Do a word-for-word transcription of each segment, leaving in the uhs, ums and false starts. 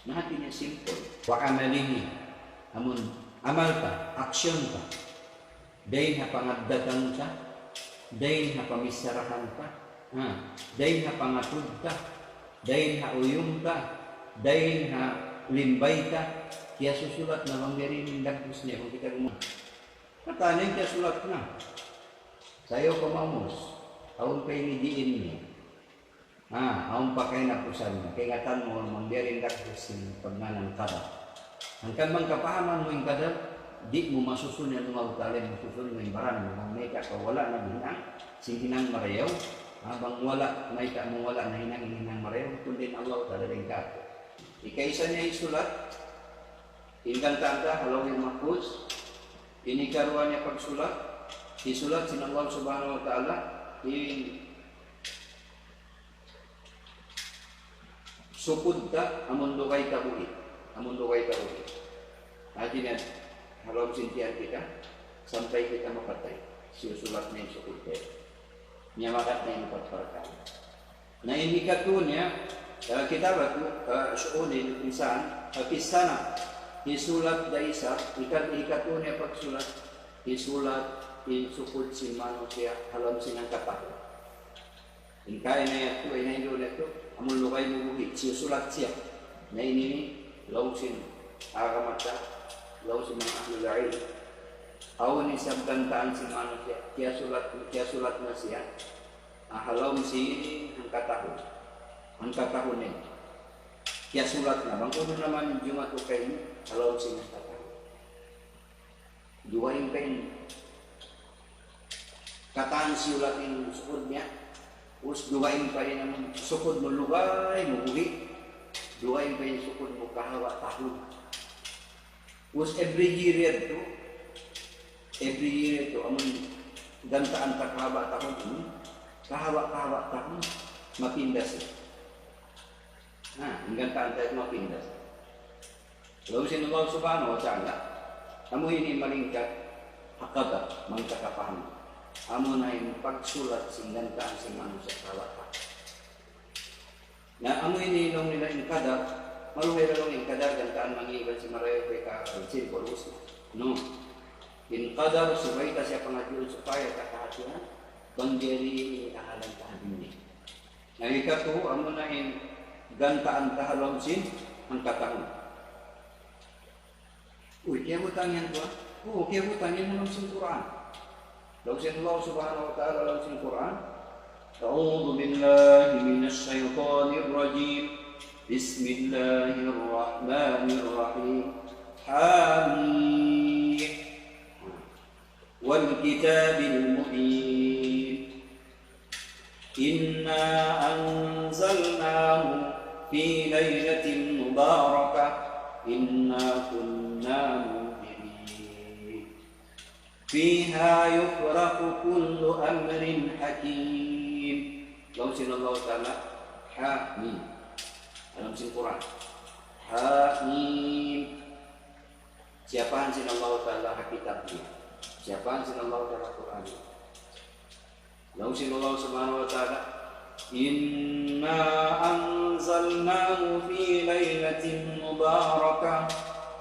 Na hati niya simple. Wa amalihi, amun amal ta, action ta. Dayn ha pangaddatan ta, dayn ha pamissarahan ta, ha, dayn ha pangatud ta, dayn ha uyum ta, dayn ha limbay ta, kiyasusulat na bang biya' diin in dagbus niya, bang kita gumam-. Katan in kiyasulat na. Sayu pa mamus, awn pa ini diin niya. Ha, awn pa kahinapusan. Kaingatan mu, bang biya' diin dagbus sin pagngānan qadar. Hangkan bang kapahaman mu in qadar, di' mu masusun yan, Allahu Ta'ala in masusun mu in baran mu. Bang mayta' kaw wala' naghinang sin hinang marayaw, ha, bang wala', mayta' mu wala' nahinang in hinang marayaw, kundi in Allahu Ta'ala in kātu'. Ikaisa niya hisulat, in gantaan ta ha Lawhil Mahfuz, in ikaruwa niya pagsulat, hisulat sin Allah Subhanahu wa Ta'ala, in sukud ta, amun lugay ta buhi'. Amun lugay ta buhi'. Hati niya, ha lawm sin tiyan kita, sampay kita mapatay. Siyusulat na in sukud ta. Miyamakat na in upat parkala'. Na in hikatu niya, ah, kitabatu, ah, shu'unil insan, ah, fis sana, hisulat da isab, hika-, hikatu niya pagsulat, hisulat in sukud sin manusiya', ha lawm sin hangkatahun. In kaina yadtu, in hindu' yadtu, amun lugay mu buhi', siyusulat siya. Na ini ini, laung sin agama ta, laung sin manga ahlul ilm. Awn isab gantaan sin manusiya', kiyasulat, kiyasulat na siya. Ah, ha lawm sin hangkatahun. Hangkatahun ini. Kiyasulat na, bang unu na man in jumatu kaymu, ha lawm sin hangkatahun. Dugaing pa in katan siyulat in sukud niya. Ubus dugaing pa in amun sukud mu lugay mu buhi'. Dugaing pa in sukud mu kahaba' tahun. Ubus every year yadtu, every year yadtu, amun gantaan ta kahaba' tahun ini, kahaba', kahaba' tahun, mapinda siya. Na, in gantaan ta yadtu mapinda siya. Laung sin Allah Subhanahu wa Ta'ala, amu ini malingkat ha qadar, bang ta kapahaman. Amu na in pagsulat sin gantaan sin manusiya' kahaba' tahun. Na amu ini laung nila in qadar, maluhay da laung in qadar, gantaan mangi' iban sin marayaw, kay ka sin pulus. No. In qadar, subay ta siya pangadjiun supaya ta kahatihan, bang diyari ini kahalan ta ha dunya. Na hikatu, amu na in gantaan ta ha lawm sin hangkatahun. Uy, kiyabutang yan tuwan? Oo, kiyabutang yan ha lawm sin Qur'an. Laung sin Allah Subhanahu wa Ta'ala ha lawm sin Qur'an, أعوذ بالله من الشيطان الرجيم. بسم الله الرحمن الرحيم. حم. والكتاب المبين. إنا أنزلناه في ليلة مباركة إنا كنا منذرين. فيها يفرق كل أمر حكيم. Laung sin Allah Ta'ala, Ha Mim. Ha lawm sin Qur'an. Ha Mim. Siyapahan sin Allah Ta'ala ha kitab niya. Siyapahan sin Allah Ta'ala ha Qur'an niya. Laung sin Allah Subhanahu wa Ta'ala, إنا أنزلناه في ليلة مباركة.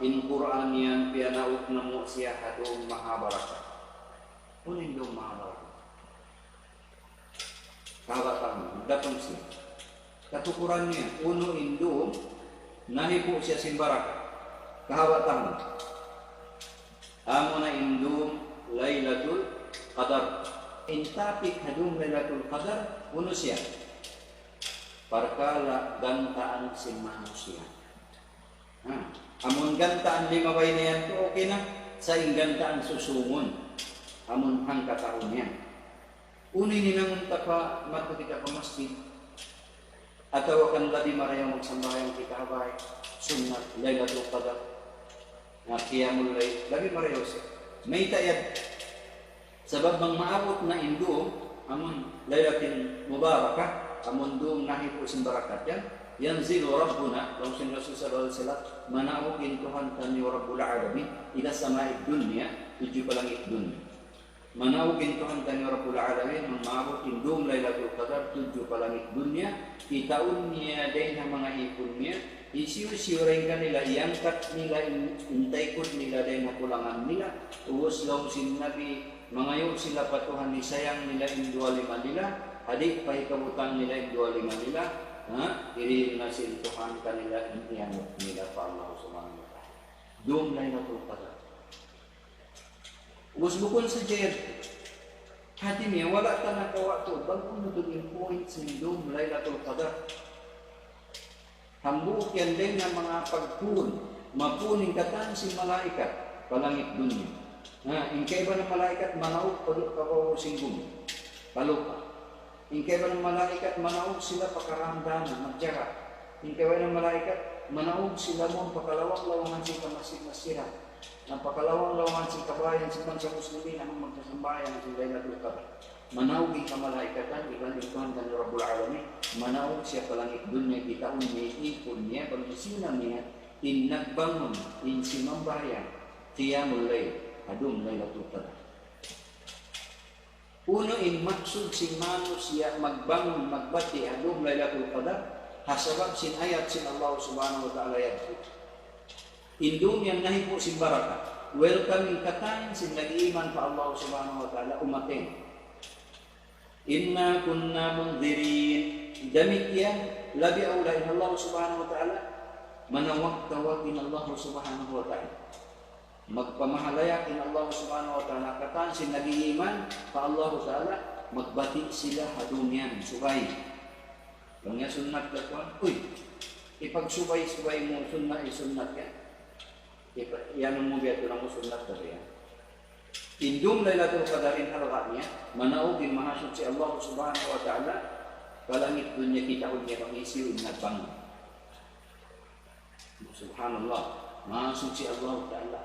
In Qur'an yan piyanaug namu' siya ha dum maha barakat. Unu in dum maha barakat? Kahaba' tahun, nagdatung siya. Katukuran niya, unu in dum nahipu' siya sin barakat. Kahaba' tahun. Amu na in dum Laylatul Qadar. In topic ha dum Laylatul Qadar, unu siya? Parkala' gantaan sin manusiya'. Ha, amun gantaan limabay na yan tu, okay na. Sa' in gantaan susungun, amun hangkatahun yan. Unu in hinangun ta pa, madtu kita pa masjid, atawa kan labi marayaw magsambahayang kita ha bay, sunnat, Laylatul Qadar, na qiyamul layl, labi marayaw siya. Mayta' yan? Sabab bang maabut na in dum, amun Laylatul Mubarakah, amun dum nahipu' sin barakat yan, ينزل ربنا, laung sin Rasul sallallahu alayhi wasallam, manaug in Tuhan taniyu Rabbul Alamin, إلى السماء الدنيا, tudju pa langit dunya. Manaug in Tuhan taniyu Rabbul Alamin, bang maabut in dum Laylatul Qadar, tudju pa langit dunya, kitaun niya dayn ha manga ipun niya, Hisiyu-siyu dayn kanila, iyangkat nila in, in taykud nila dayn ha kulangan nila. Ubus laung sin Nabi, mangayu' sila pa Tuhan, hisayang nila in duwa lima nila, ha di' pa hikabutang nila in duwa lima nila, ha? Dihil na sin Tuhan kanila in iyangut nila pa Allah Subhanahu wa Ta'ala. Dum Laylatul Qadar. Ubus bukun sadja yan. Hati niya, wala' ta nakawa' tuud bang unu tuud in point sin dum Laylatul Qadar. Hambuuk yan dayn ha manga pagpun, mapun in katan sin malaikat pa langit dunya. Ha, in kaibanan malaikat manaug pa, pa babaw sin gumi, pa lupa'. In kaibanan malaikat manaug sila pa karandanan, magjaga. In kaibanan malaikat manaug sila mawn pa kalawang-lawangan sin kamasjid-masjidan. Na pa kalawang-lawangan sin kabahayan sin bangsa Muslimin, amun magsasambahayang sin Laylatul Qadar. Manaug in kamalaikatan, iban in Tuhan taniyu Rabbul Alamin, manaug siya pa langit dunya, kitaun niya in ipun niya, bang hisiyu-siyu na niya, in nagbangun, in simambahayang, qiyamul layl, ha dum Laylatul Qadar. Unu in maksud sin manusiya' magbangun, magbati' ha dum Laylatul Qadar? Ha sabab sin ayat sin Allah Subhanahu wa Ta'ala yadtu. In dum yan nahipu' sin barakat. Welcome in katan sin nag-iman pa Allah Subhanahu wa Ta'ala, umaten. إنا كنا منذرين. Damikkiyan, labi awla in Allah Subhanahu wa Ta'ala, manawag-tawag in Allah Subhanahu wa Ta'ala. Magpamahalayak in Allah Subhanahu wa Ta'ala, katan sin nag-iiman pa Allah Ta'ala, magbati' sila ha dum yan, subay. Bang yan sunnat ka kuwan, uy, ipagsubay-subay mu, sunnat, isunnat yan. Ipa-, iyanun mu biya' tuud na mu sunnat ka biya'. In dum Laylatul Qadar in halga' niya, manaug in Mahasuchi Allah Subhanahu wa Ta'ala, pa langit dunya kitaun niya bang hisiyu in nagbangun. Subhanallah, Mahasuchi Allah Ta'ala.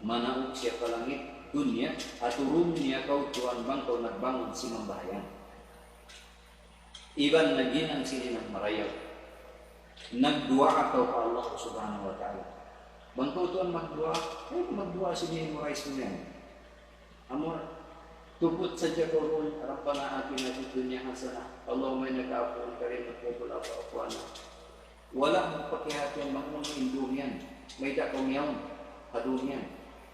Manaug siya pa langit dunya, aturun niya kaw tuwan bang kaw nagbangun simambahayang. Iban naghinang sin hinang marayaw. Nagduwaa kaw pa Allah Subhanahu wa Ta'ala. Bang kaw tuwan magduwaa, ay magduwaa sin memorize mu yan. Amu, tuput sadja kaw duun, ربنا آتنا في الدنيا حسنة، اللهم إنك عفو كريم تحب العفو فاعف عنا. Wala' mu pakihatihan bang unu in dum yan. Mayta' kaw miyawn ha dum yan.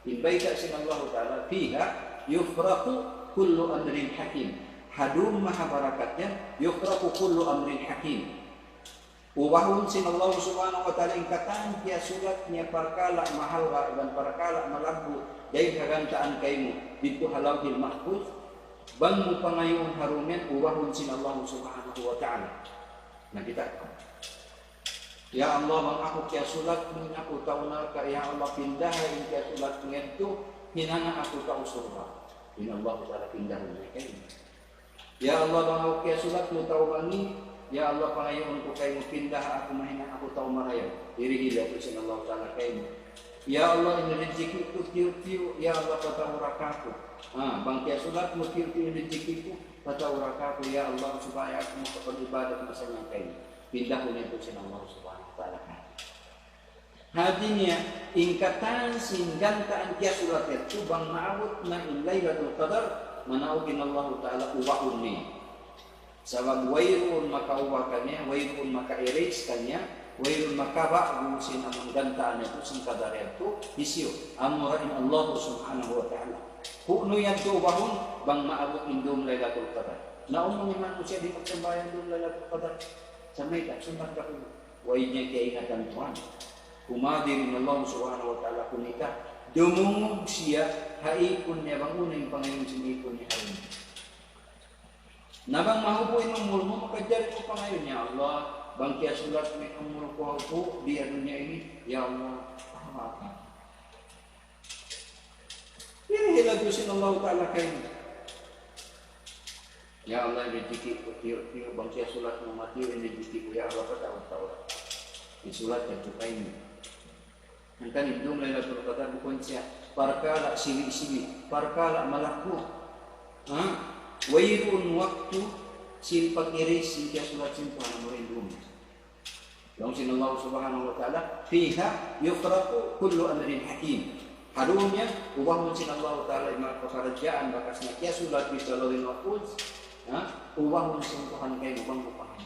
In bayta' sin Allah Ta'ala, فيها يفرق كل أمر حكيم. Ha dum mahabarakat yan, يفرق كل أمر حكيم. Ubahun sin Allah Subhanahu wa Ta'ala in katan kiyasulat niya parkala' mahalga' iban parkala' malaggu' dayn ha gantaan kaymu didtu ha Lawhil Mahfuz. Bang mu pangayuun ha dum yan, ubahun sin Allah Subhanahu wa Ta'ala. Na kita'. Ya Allah, bang aku kiyasulat mu in aku tau narka', ya Allah, pindaha in kiyasulat mu yadtu, hinanga aku tau surga'. In Allah Ta'ala pindahun niya kaymu. Ya Allah, bang aku kiyasulat mu tau mangi', ya Allah, pangayuun ku kaymu, pindaha aku mahinang aku tau marayaw. Dihil yadtu sin Allah Ta'ala kaymu. Ya Allah, in rijiki' ku tiyu'-tiyu', ya Allah, pataura kāku'. Ah, bang kiyasulat mu tiyu'-tiyu' in rijiki' ku, pataura kāku', ya Allah, supaya aku makapag-ibadat masannyang kaymu. Pindahun yadtu sin Allah Subhanahu wa Ta'ala. Hati niya, in katan sin gantaan kiyasulat yadtu bang maabut na in Laylatul Qadar, manaug in Allahu Ta'ala ubahun niya. Sabab wayruun makaubah kaniya, wayruun maka-erase kaniya, wayruun makaba'gu sin amun gantaan yadtu, sin qadar yadtu, hisiyu, amura in Allah Subhanahu wa Ta'ala. Unu yadtu ubahun, bang maabut in dum Laylatul Qadar. Na unu in manusiya' di' magsambahayang dum Laylatul Qadar? Sa' mayta', sumbat ka kunu'. Way niya kiyaingatan tuwan. Kumadir in Allah Subhanahu wa Ta'ala kunita. Dumungug siya ha ipun niya bang unu in pangayuun sin ipun niya ha dunya. Na bang mahupu' in umul mu, makajari mu pangayuun, "Ya Allah, bang kiyasulat mu in umul ku ha upu' di ha dunya ini, ya Allah, pahawa aku." Dihil yadtu sin Allahu Ta'ala kaymu. "Ya Allah, in rijiki' ku tiyu'-tiyu', bang kiyasulat mu matiyu' in rijiki' ku, ya Allah, pataud-taud." Hisulat yadtu kaymu. Hangkan in dum Laylatul Qadar bukun siya parkala' siwi'-siwi', parkala' malaggu'. Ha? Wayruun waktu sin pag-erase sin kiyasulat sin Tuhan mu in dum. Laung sin Allah Subhanahu wa Ta'ala, "Fiha yufraqu kullu amrin hakim." Ha dunya, ubahun sin Allah Ta'ala in manga pakaradjaan bakas niya kiyasulat didtu ha Lawhil Mahfuz, ha? Ubahun sin Tuhan kaymu bang mu paham.